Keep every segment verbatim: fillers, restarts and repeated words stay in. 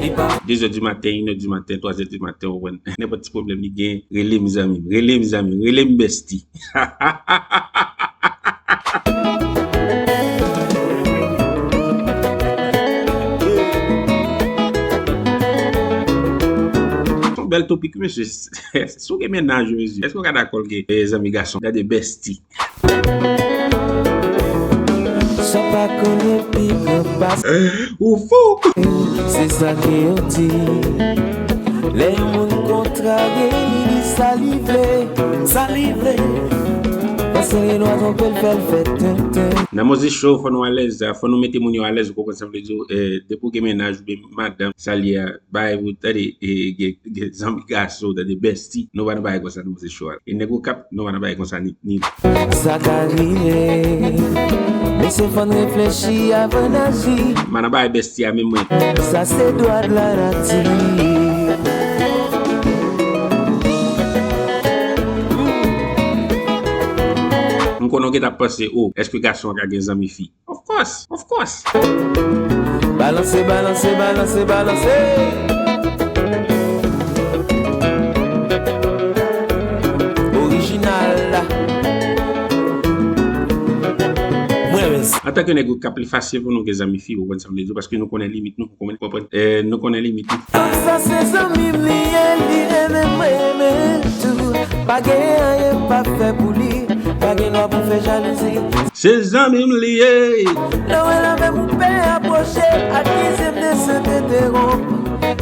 De zè di maten, inè di maten, twa zè di maten, ou konprann. Nenpòt ti pwoblèm li gen, rele m zanmi m, rele m zanmi m, rele m bèsti. Se yon bèl topik, mesye. Si w gen mennaj ou, mesye, èske w ka dakò l gen, eh, zanmi gason? Gade bèsti. Sa pa konnen pi gran pas. Ou fou! Se sa ke yo di. Lè yon moun kontrarye, li di sa li vle, sa li vle. Paske l gen dwa twonpe l, fè l fè tenten. Nan Mozis Show, fò nou alèz, fò nou mete moun yo alèz, ou konprann sa m vle di w, eh, depi w gen mennaj oubyen madanm, sa l ye a, bay pou tande, eh, gen, gen zanmi gason, tande bèsti, nou pa nan bagay konsa nan Mozis Show a. E nèg Okap, nou pa nan bagay konsa ni, ni. Sa ka rive. Mesye, fò n reflechi avan n aji. M pa nan bagay bèsti a menm mwen. Sa se dwa de la nati. M konnen w gentan ap panse, o, èske gason an ka gen zanmi fi? Of course, of course. Balanse, balanse, balanse, balanse. Orijinal la. Mwen renmen sa. Antanke nèg Okap, li fasil pou nou gen zanmi fi, ou konprann sa m vle di w, paske nou konnen limit nou, ou konprann, konprann, eh, nou konnen limit nou. Fanm sa se zanmi m li ye, li renmen m, renmen tou. Pa gen anyen m pa fè pou li, pa gen lwa pou fè jalouzi. Se zanmi m li ye. Lè w wè l avè m ou pè apwoche, akize m de sent entewonp.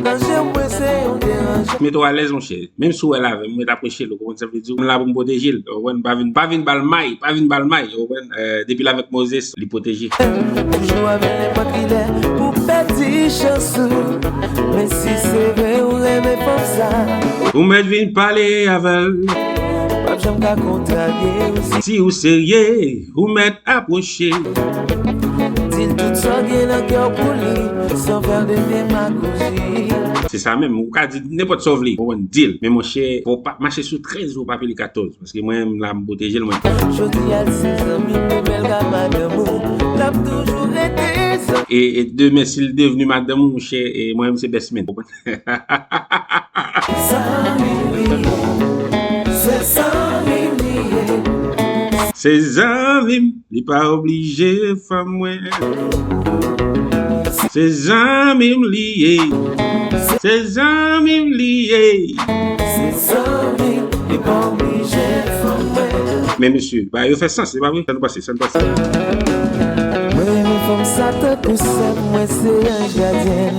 Nan je m wè se yon deranje. Mete w alèz, monchè. Menm si w wè l avè m, mwen t apreche l, ou konprann sa m vle di w. M la pou m pwoteje l, ou konprann? Pa vin, pa vin ba l may, pa vin ba l may, ou konprann? Eh, depi l avèk Moses, li pwoteje. Toujou avè l nenpòt kilè pou pèdi chans ou. Men si se vre ou renmen fanm sa, ou mèt vin pale avè l. P ap janm ka kontrarye ou si. Si ou serye, ou mèt apwoche. Di l tout sa w gen nan kè w pou li, san fè de demagoji. Se sa menm, ou ka di nenpòt sa w vle, ou konprann, di l. Men monchè, fò w pa mache sou trèz ou pa pile katòz, paske mwen menm la m pwoteje l mwen. Jodi a l se zanmi m, demen l ka madanm ou, l ap toujou rete zanmi. E, e demen si l devni madanm ou, monchè, e mwen menm se best man. Zanmi m li ye, se zanmi m li ye. Se zanmi m, li pa oblije fanm mwen. Se zanmi m li ye, se zanmi m li ye. Se zanmi m, li pa oblije fanm mwen. Men mesye, bagay yo fè sans, se pa vre? Sa nou panse, sa nou panse? Mwen renmen fanm sa tankou sè m, mwen se anj gadyen.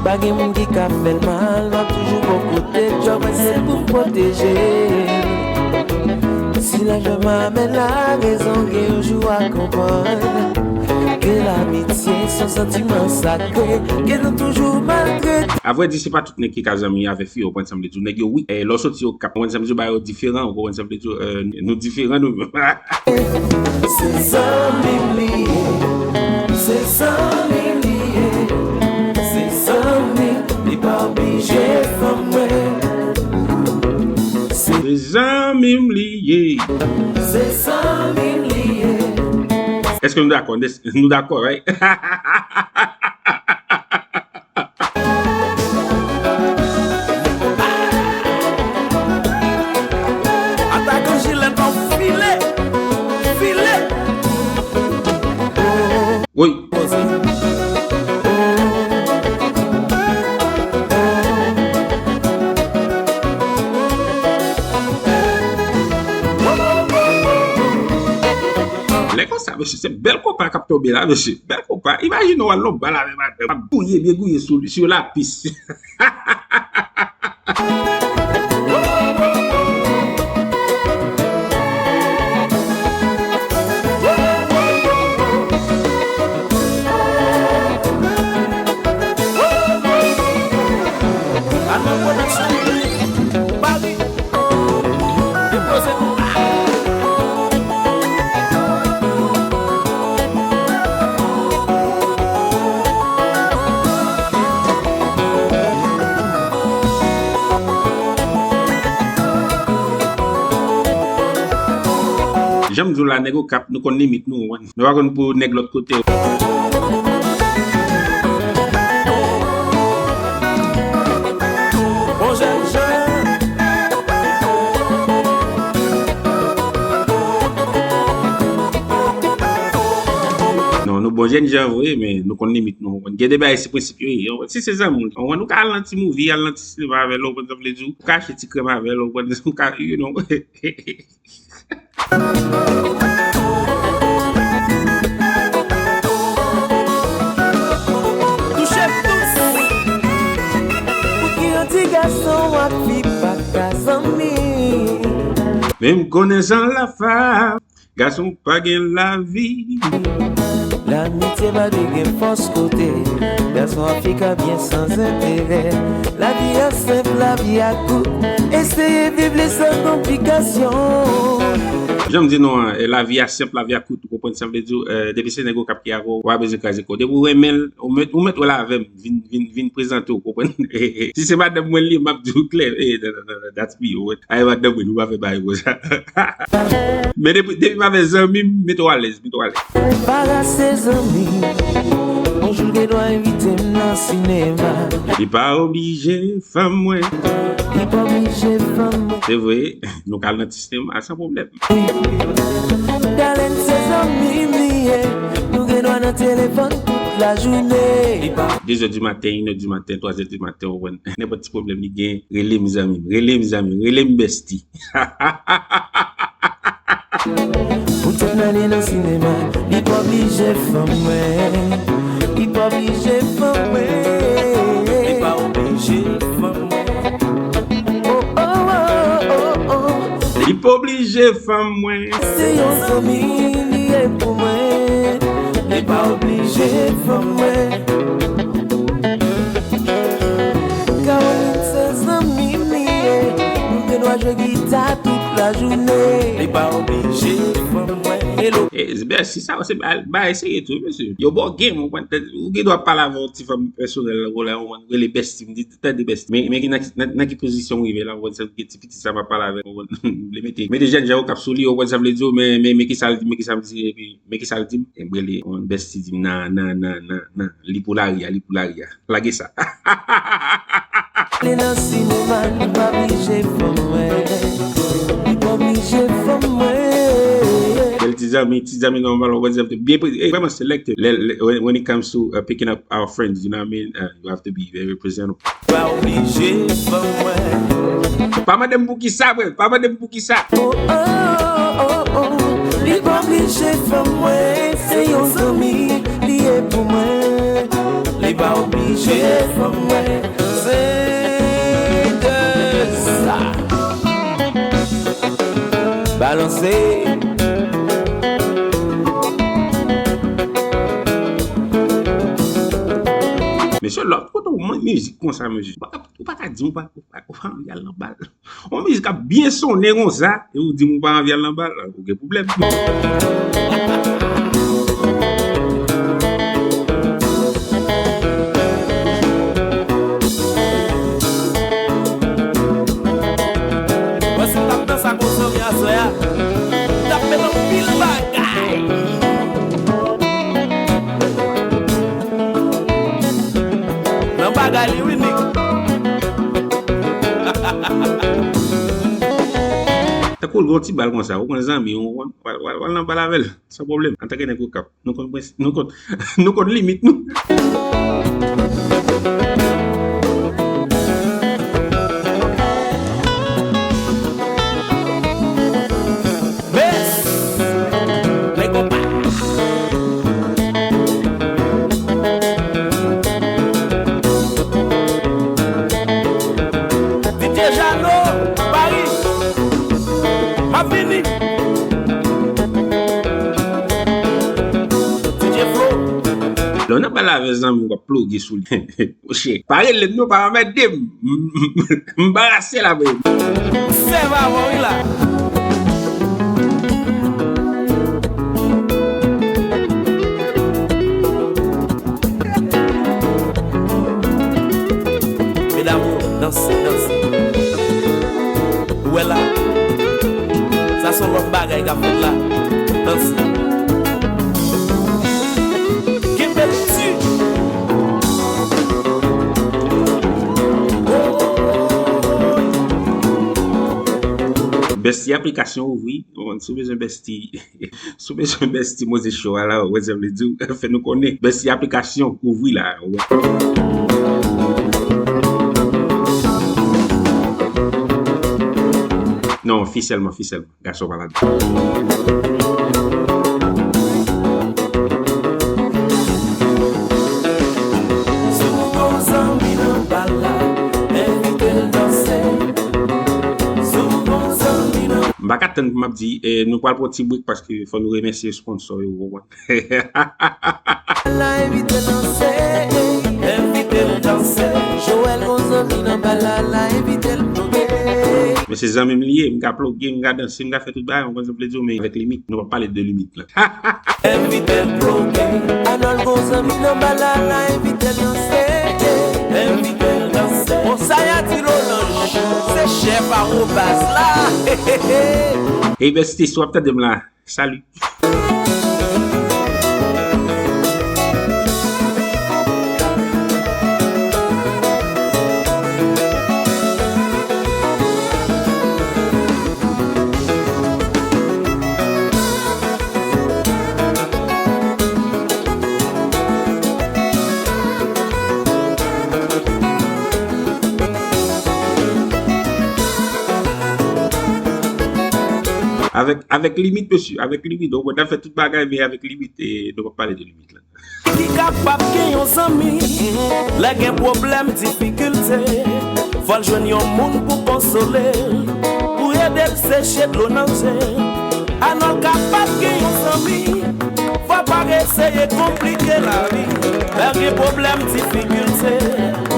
Pa gen moun ki ka fè l mal, m ap toujou bò kote l, djòb mwen se pou m pwoteje. Si laj mwen pa amèn larezon, gen yon jou w a konprann ke lamitye se yon santiman sakre, ke nou toujou maltrete. Avrèdi, se pa tout nèg ki ka zanmi avèk fi, ou konprann sa m vle di w. Nèg yo, wi, eh, lè w soti Okap, ou konprann sa m vle di w, bagay yo diferan, ou konprann sa m vle di w, eh, nou diferan nou menm. Se zanmi m li ye, se zanmi m li ye, se zanmi m, li pa oblije fanm mwen. Se zanmi m li ye. Se zanmi m li ye. Èske nou dakò? Nou dakò, right? Atakan Jilèt la file, file. Wi. Lè konsa, mesye, se bèl konpa k ap tonbe la, mesye. Bèl konpa. Imajine w al nan bal avè madanm, ap gouye, byen gouye sou, sou lapis. Jan m di w la, nèg Okap, nou konn limit nou, ou konprann. Nou pa konn pou nèg lòt kote. Yon jèn jan vre, men nou konn limit nou, w konprann. Gen de bagay se prensip yo ye, w konprann. Si se zanmi w, w konprann, ou ka al nan ti movie, al nan ti sinema avè l, w konprann sa m vle di, ou ka achte ti krèm avè l, w konprann, ou ka, you know. Touche m tous. Pouki yo di gason ak fi pa ka zanmi? Men m konnen jan la fè, gason pa gen lavi. Lamitye pa dwe gen fòs kote gason ak fi ka byen san enterè. Lavi a senp, lavi a kout. Eseye viv li san konplikasyon. Jan m di nou an, eh, lavi a senp, lavi a kout. Ou konprann sa m vle di w? Eh, depi se nèg Okap ki avè w, ou pa bezwen kraze kò w. Depi w renmen l, ou mèt, ou mèt wè l avè m. Vin, vin, vin prezante w, konprann? Si se madanm mwen li ye, m ap di w klè. Eh, non, non, non, non, that's me, ou wè. Ay, madanm mwen, nou pa fè bagay konsa. Men depi, depi m avè zanmi m, mete w alèz, mete w alèz. Anbarase zanmi, yon jou l gen dwa envite m nan sinema. Li pa oblije fanm mwen. Li pa oblije fanm mwen. Se vre, nou ka al nan ti sinema san pwoblèm. Darlene se zanmi m li ye. Nou gen dwa nan telefòn tout lajounen. De zè di maten, inè di maten, twa zè di maten, ou konprann. Nenpòt ti pwoblèm li gen, rele m zanmi m, rele m zanmi m, rele m bestie. Poutèt n ale nan sinema, li pa oblije fanm mwen. Li pa oblije fanm mwen. Li pa oblije fanm mwen. Oh, oh, oh, oh, oh. Li pa oblije fanm mwen. Se yon zanmi li ye pou mwen. Li pa oblije fanm mwen. Caroline se zanmi m li ye. Nou gen dwa jwe gita tout lajounen. Li pa oblije fanm mwen. Hello. E, se bèl, si sa, se ba, ba eseye tou, mesye. Yo ba w game, ou konn, ou gen dwa pale avè yon ti fanm pèsonèl, ou la, ou rele bestie, m di, tande bestie. Men, men ki nan, nan, nan ki pozisyon w rive la, ou konn, se gen ti pitit sa m ap pale avè l, ou konn, m vle mete, mete jèn jan yo k ap sou li, ou konn sa m vle di w, men, men, men ki sa l di, men ki sa m di, epi, men ki sa l di m, e m rele, yon bestie di m, nan, nan, nan, nan, nan, li pou lari a, li pou lari a. Lage sa. Li nan sinema, li pa oblije fanm mwen. Li pa oblije fanm mwen. Bèl ti zanmi, ti zanmi nòmal, ou konn sa m vle di w, byen pre-, e, vrèman selective. Lè, lè, when, when it comes to, uh, picking up our friends, you know what I mean? Uh, you have to be very presentable. Pa oblije fanm mwen. Pa mande m poukisa, frè. Pa mande m poukisa. Oh, oh, oh, oh. Li pa oblije fanm mwen. Se yon zanmi li ye pou mwen. Li pa oblije fanm mwen. Se de sa. Balanse. Mesye, lòt kote w mande mizik konsa, mesye. Ou pa ka, ou pa ka di m ou pa, ou pa, ou pa anvi al nan bal. Yon mizik ap byen sonnen konsa, e ou di m ou pa anvi al nan bal, ou gen pwoblèm. Mwen si m t ap danse ak yon zanmi aswè a, m t ap met anpil bagay. Nan bagay li wi, Nick. Tankou l gen yon ti bal konsa, ou pran zanmi w, w al, w al, w al nan bal avè l, san pwoblèm. Antanke nèg Okap, nou konn prens-, nou konn, nou konn limit nou. Bes! Nèg konpa. D J Jano, Paris. M ap vini. D J Flo. Lè w nan bal avè zanmi w, w ap ploge sou li. Monchè, pa rele m non, pa anmède m. M, m, m anbarase la, men. Sèv avan wi la. Medam yo, danse, danse. Ou wè la, sa se yon lòt bagay k ap fèt la. Danse. Kenbe l ti. Bestie aplikasyon ouvri. Bon, si w bezwen Bestie, si w bezwen Bestie Mozeshow a la, ou wè sa m vle di w, fè nou konnen. Bestie aplikasyon ouvri la, ou wè. Non, fi sèlman, fi sèlman. Gason pa ladan. Si w gon zanmi nan bal la, envite l danse. Si w gon zanmi nan M pa ka tann pou m ap di, eh, nou pral pran ti break paske fò nou remèsye sponsor yo, ou konprann? La envite l danse, envite l danse. Joel gon zanmi nan bal la, la envite l ploge. Men se zanmi m li ye, m ka ploge, m ka danse, m ka fè tout bagay, ou konprann sa m vle di w, men avèk limit. Nou p ap pale de limit la. Envite l ploge. Anòl gon zanmi nan bal la, la envite l danse. Envite l danse. Bon, sa y a di Lolange, se chèf a Wobaz la. Hey bestie, si w ap tande m la, salut. Avèk, avèk limit, mesye, avèk limit. Donk, n ap fè tout bagay, men avèk limit, e nou p ap pale de limit la. Ki kapab gen yon zanmi, lè gen pwoblèm, difikilte, fò l jwenn yon moun pou konsole l, pou ede l seche dlo nan je l. Anòl kapab gen yon zanmi, fò pa eseye konplike lavi. Lè gen pwoblèm, difikilte,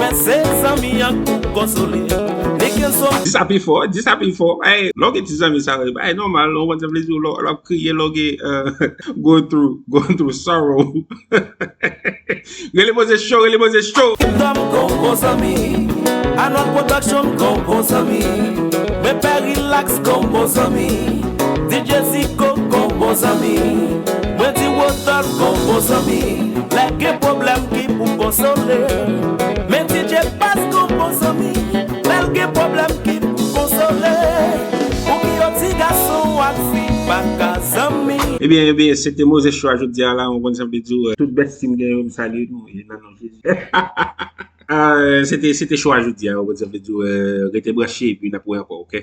men se zanmi an k pou konsole l. Li gen sou Di sa pi fò, di sa pi fò. Ey, lè w gen ti zanmi sa yo, e nòmal, ou konprann sa m vle di w, lè w ap kriye, lè w gen, euh, go through, go through sorrow. Rele Mozeshow, rele Mozeshow. Dòm gon bon zanmi. Anòl Production gon bon zanmi. Men Pè Relax gon bon zanmi. D J Zico gon bon zanmi. Mwen di Rodolphe gon bon zanmi. Lè gen pwoblèm ki pou konsole. Men D J Bass gon bon zanmi. Lè l gen pwoblèm ki pou konsole. Pou ki yo ti gason ak fi pa ka zanmi. Ebyen, ebyen, se te Mozeshow a jodi a la, ou konn sa m vle di w, euh, tout bestie m gen yo, m salye nou, e nan non Jezi. Euh, se te, se te show a jodi a, ou konn sa m vle di w, euh, rete branche, epi n ap wè ankò, oke?